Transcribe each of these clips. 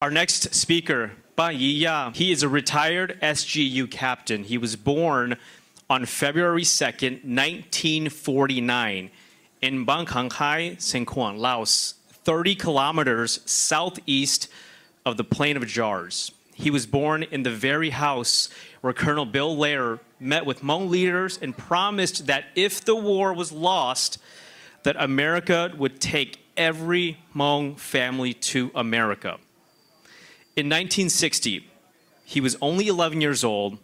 Our next speaker, Paj Yi Yaj, he is a retired S G U captain. He was born on February second, nineteen forty-nine, in Bang Khang Khai, Seng Khuang, Laos, thirty kilometers southeast of the Plain of Jars. He was born in the very house where Colonel Bill Lahr met with Hmong leaders and promised that if the war was lost, that America would take every Hmong family to America. In nineteen sixty, he was only eleven years old,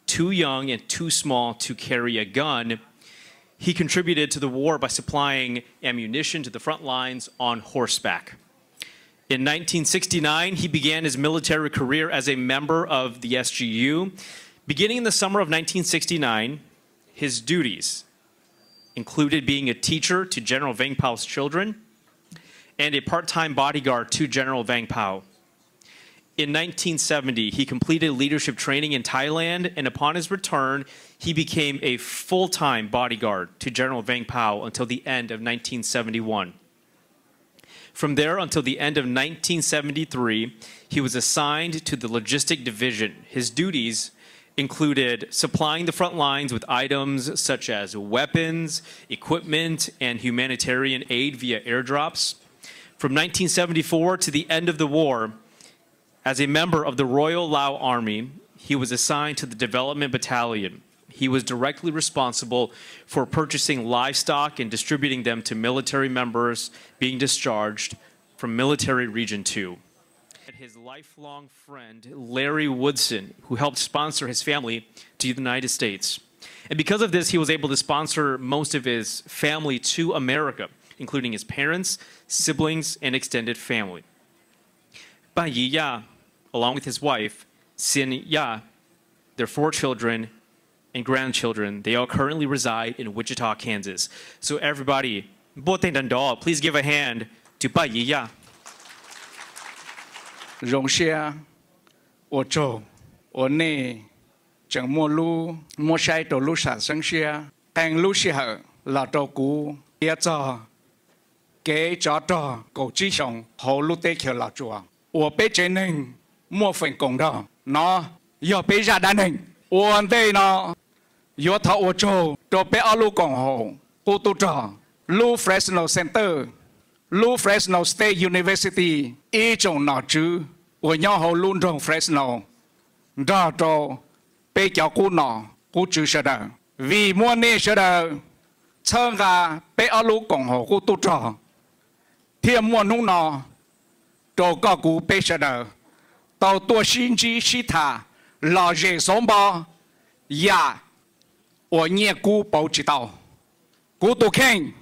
too young and too small to carry a gun. He contributed to the war by supplying ammunition to the front lines on horseback. In nineteen sixty-nine, he began his military career as a member of the S G U. Beginning in the summer of nineteen sixty-nine, his duties included being a teacher to General Vang Pao's children and a part-time bodyguard to General Vang Pao. In nineteen seventy, he completed leadership training in Thailand, and upon his return, he became a full-time bodyguard to General Vang Pao until the end of nineteen seventy-one. From there until the end of nineteen seventy-three, he was assigned to the Logistic Division. His duties included supplying the front lines with items such as weapons, equipment, and humanitarian aid via airdrops. From nineteen seventy-four to the end of the war, as a member of the Royal Lao Army, he was assigned to the Development Battalion. He was directly responsible for purchasing livestock and distributing them to military members being discharged from Military Region two. And his lifelong friend, Larry Woodson, who helped sponsor his family to the United States. And because of this, he was able to sponsor most of his family to America, including his parents, siblings, and extended family. Paj Yi Yaj, along with his wife, Sin Yaj, their four children and grandchildren, they all currently reside in Wichita, Kansas. So everybody, npuaj tej nrov nrov, please give a hand to Paj Yi Yaj. Zoo siab, ua tsaug uas nej tseem muaj lub, muab saib rau lub sam xeeb siab qee lub sij hawm los rau kuv piav txog kev tsov rog kaum tsib xyoos hauv lub teb chaws Los Tsuas uas peb tsev neeg muaj feem koom nrog. No yog peb zaj dab neeg. Ua ntej no yuav thov ua tsaug rau peb ob lub koom haum qub tub rog, lub Fresno Center, lub Fresno State University, ib tsoom nom tswv uas nyob hauv lub nroog Fresno, nrog rau peb cov qub nom qub tswv sawv daws, vim muaj nej sawv daws txhawb nqa peb ob lub koom haum qub tub rog, thiaj muaj hnub no rau koj kuv peb sawv daws tau tuaj sib ntsib sib tham lom zem xov npo yam uas nyiaj kub pauv tsis tau. Kuv tus kheej,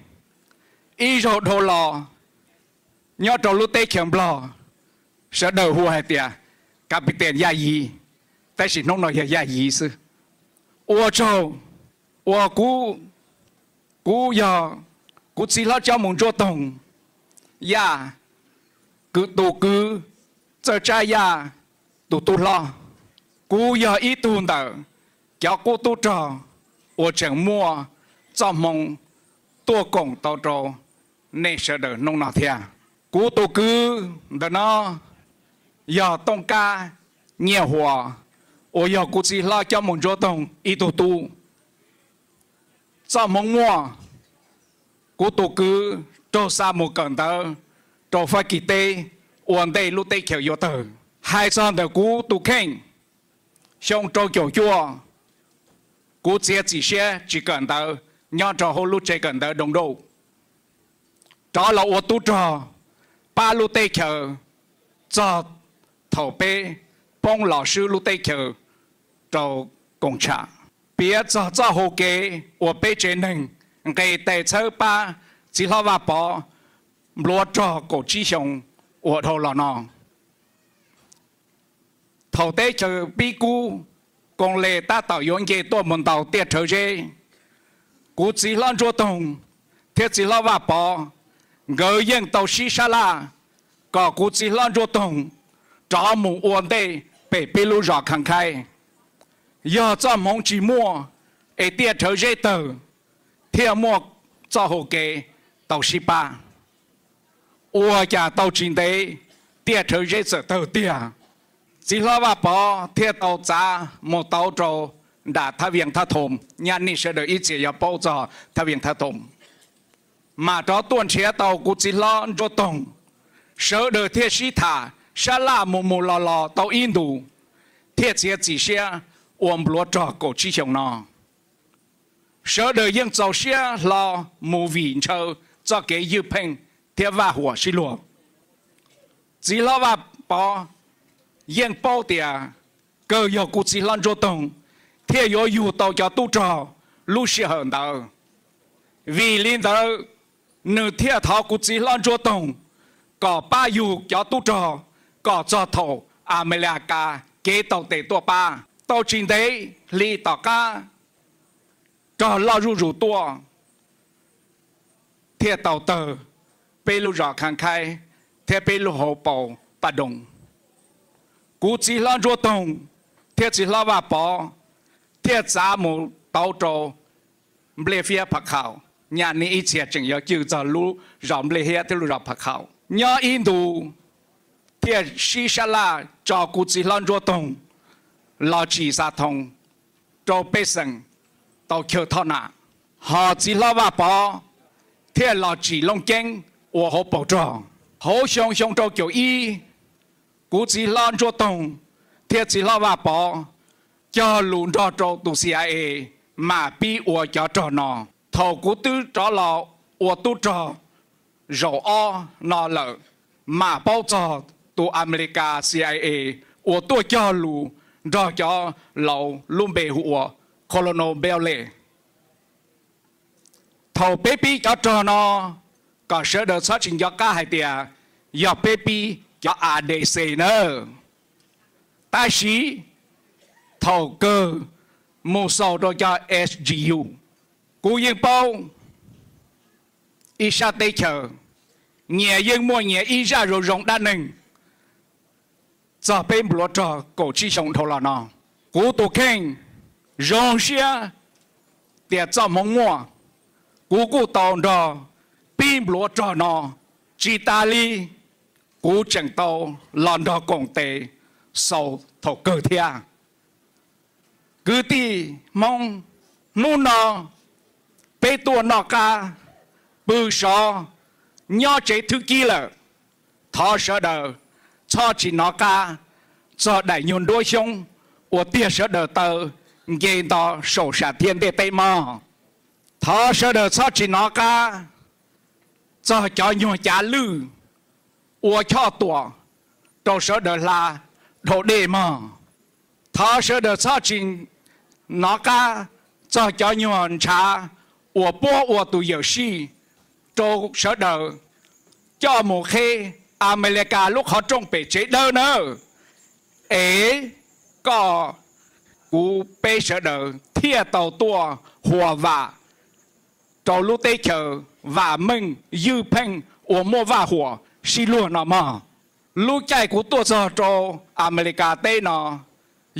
ib zaug dhau los nyob rau lub teb chaws Nplog, sawv daws hu hais tias Captain Yaj Yiv, tab sis hnub no yog Yaj Yiv xwb. Ua tsaug uas kuv, kuv yog kuv txiv hlob Cob Mus Ntsuab Toog, Yaj, tus kwv Txawj Tsab Yaj tus tub hlob. Kuv yog ib tug ntawm cov qub tub rog uas tseem muaj txoj hmoo tuaj koom tau rau nej sawv daws hnub no thiab. Kuv tus kwv ntawm no yog Tooj Kab Nyiaj Huas, uas yog kuv txiv hlob Cob Mus Ntsuab Toog ib tug tub. Txoj hmoo muaj, kuv tus kwv raug xa mus kawm ntawv rau Fab Kis teb ua ntej lub teb chaws yuav tawg. Hais txog ntawm kuv tus kheej, xyoo rau caum cuaj, kuv txiav txim siab tsis kawm ntawv nyob rau hauv lub tsev kawm ntawv Doo Dauj, rov los ua tub rog pab lub teb chaws txog thaum peb poob los swb lub teb chaws rau koom tsham. Piav txog txoj hau kev uas peb tsev neeg nqis tes txhawb pab txiv hlob Vaj Pov npluav rog kaum tsib xyoo uas dhau los no. Thaum teb chaws pib kub, koom les tab tom yuav nce tuaj mus ntaus tiaj rhawv zeb, kuv txiv hlob Ntsuab Toog thiab txiv hlob Vaj Pov nkawd yeej tau sib sab laj kom kuv txiv hlob Ntsuab Toog rov mus ua ntej pem peb lub zos Khas Khaib. Yog txoj hmoov tsis muaj es tiaj rhawv zeb tawg, thiaj muaj txoj hau kev tau sib pab. Ua cas tau tsis ntev tiaj rhawv zeb txawm tawg tiag. Txiv hlob Vaj Pov thiaj tau txav mus tau rau nram Thab Vias Thab Thoos, nyaj nej sawv daws ib txhia yuav paub txog Thab Vias Thab Thoos, mas rov tuaj nrhiav tau kuv txiv hlob Ntsuab Toog. Sawv daws thiaj sib tham sab laj mus mus los los tau ib ntus, thiaj txiav txim siab ua npluav rog kaum tsib xyoos no. Sawv daws yeej txaus siab hlo mus vim ntshaw txoj kev ywj pheej thiab vaj huam sib luag. Txiv hlob Vaj Pov yeej paub tias kawg yog kuv txiv hlob Ntsuab Toog thiaj yuav yug tau cov tub rog lub sij hawm ntawd. Vim li ntawd, nws thiaj thov kuv txiv hlob Ntsuab Toog kom pab yug cov tub rog kom txog thaum Amelikas kev tau tes tuaj pab. Tau tsis ntev hli tom qab, rog loj zuj zus tuaj thiaj tau tawg peb lub zos Kha Khaib thiab peb lub hauv paus Paj Doos. Kuv txiv hlob Ntsuab Toog thiab txiv hlob Vaj Pov thiaj txav mus tau rau Nplej Fiab Phav Khaum, nyaj nej ib txhia tseem yuav cwj txog lub zos Nplej Fiab thiab lub zos Phav Khaum. Nyob ib ntus thiaj sib sab laj tso kuv txiv hlob Ntsuab Toog los tsim xav thoos rau pej xeem tau chaw thoj nam, hos txiv hlob Vaj Pov thiaj los tsim Looj Ceeb ua hauv paus rog. Hauv xyoo xyoo rau caum ib, kuv txiv hlob Ntsuab Toog thiab txiv hlob Vaj Pov cog lus nrog rau tus C I A mam pib ua cov rog no. Thaum kuv twb rov los ua tub rog zaum ob no lawm, mam paub txog tus Amelikas C I A uas tuaj cog lus nrog cov laus lub npe hu ua Colonel Bell. Thaum peb pib cov rog no, kom sawv daws txhob tsis nco qab hais tias yog peb pib cov A D C nawb. Tab sis thaum kawg mus xaus rau cov S G U, kuv yeej paub ib sab teb chaws nyias yeej muaj nyias ib zaj zoo zoo dab neeg txog peb npluav rog kaum tsib xyoo dhau los no. Kuv tus kheej zoo siab tias txoj hmoov muaj, kuv kuj tau nrog pib npluav rog no. Tsis tas li, kuv tseem tau los nrog koom tes xaus thaum kawg thiab. Kwv tij Hmoob, hnub no peb tuaj noj qab pw sov nyob tsev thwb kib lawm, thov sawv daws txhob tsis hnov qab txog daim nyuag nruab xyoob uas tiag sawv daws taw nce nto saum sam thiaj ntiaj teb mog. Thov sawv daws txhob tsis hnov qab txog cov nyuag cav lwj ua choj tuam rau sawv daws hla dhau dej mog. Thov sawv daws txhob tsis hnov qab txog cov nyuag ntshav uas puab ua tus yawm sij rau sawv daws coj mus qheb Amelikas lub qhov rooj pem tsev dawb nawb. Es koj, kuv, peb sawv daws thiaj tau tuaj huam vam rau lub teb chaws vam meej ywj pheej uas muaj vaj huam sib luag no mog. Lub caij kuv tuaj txog rau Amelikas teb no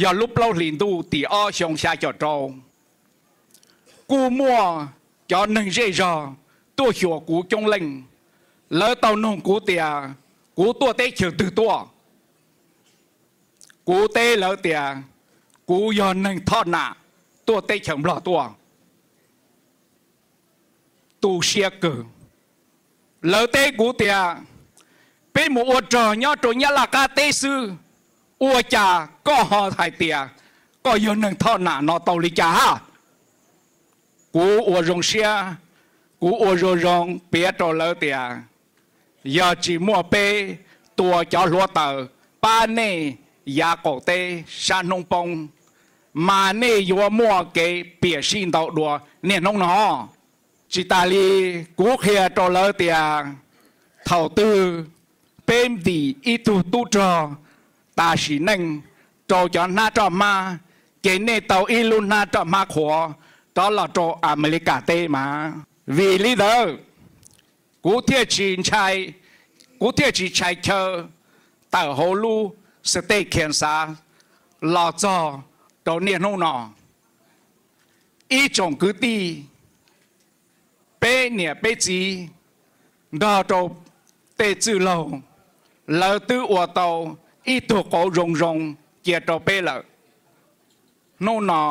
yog lub plaub hlis ntuj tim ob xyoo xya caum rau. Kuj muaj cov neeg zej zog tuaj xyuas kuv coob leej. Lawv tau nug kuv tias kuv tuaj teb chaws twg tuaj. Kuv teb lawv tias kuv yog neeg thoj nam tuaj teb chaws Nplog tuaj. Tu siab kawg. Lawv teb kuv tias peb mus ua rog nyob rau Nyab Laj qab teb xwb, ua cas koj ho hais tias koj yog neeg thoj nam no tau li cas hab? Kuv ua zoo siab, kuv ua zoo zoo piav rau lawv tias yog tsis muaj peb tua cov hluav taws pab nej yav qaum teb sab hnub poob, mas nej yuav muaj kev piam sij ntau dua niaj hnub no. Tsis tas li, kuv qhia rau lawv tias thaum twg peb ntim ib tug tub rog tas sim neej rau cov hnab roj hmab, ces nej tau ib lub hnab roj hmab qhuav rov los rau Amelikas teb mas. Vim li ntawd, kuv thiaj tsis ntshai, kuv thiaj tsis tshais chaw tawm hauv lub state Kansas los txog rau niaj hnub no. Ib tsoom kwv tij, peb niam peb txiv nrog rau tej txwj laug lawv twb ua tau ib tug qauv zoo zoo cia rau peb lawm. Hnub no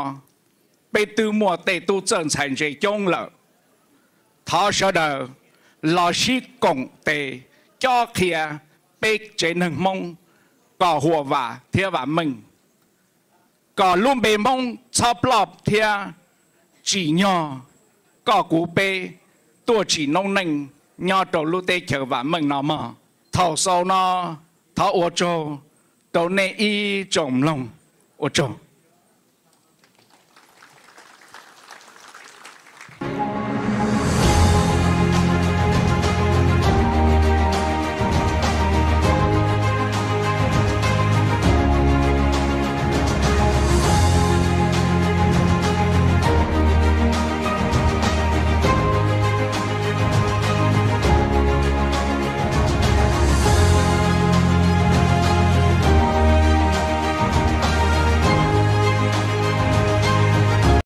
peb twb muaj tej tub txawj ntxhais ntse coob lawm. Thov sawv daws los sib koom tes cob qhia peb tsev neeg Hmoob kom huam vam thiab vam meej, kom lub npe Hmoob txhob ploj thiab tsim nyog koj kuv peb tuaj tsim noob neej nyob rau lub teb chaws vam meej no mog. Thaum xaus no thov ua tsaug rau nej ib tsoom mloog, ua tsaug.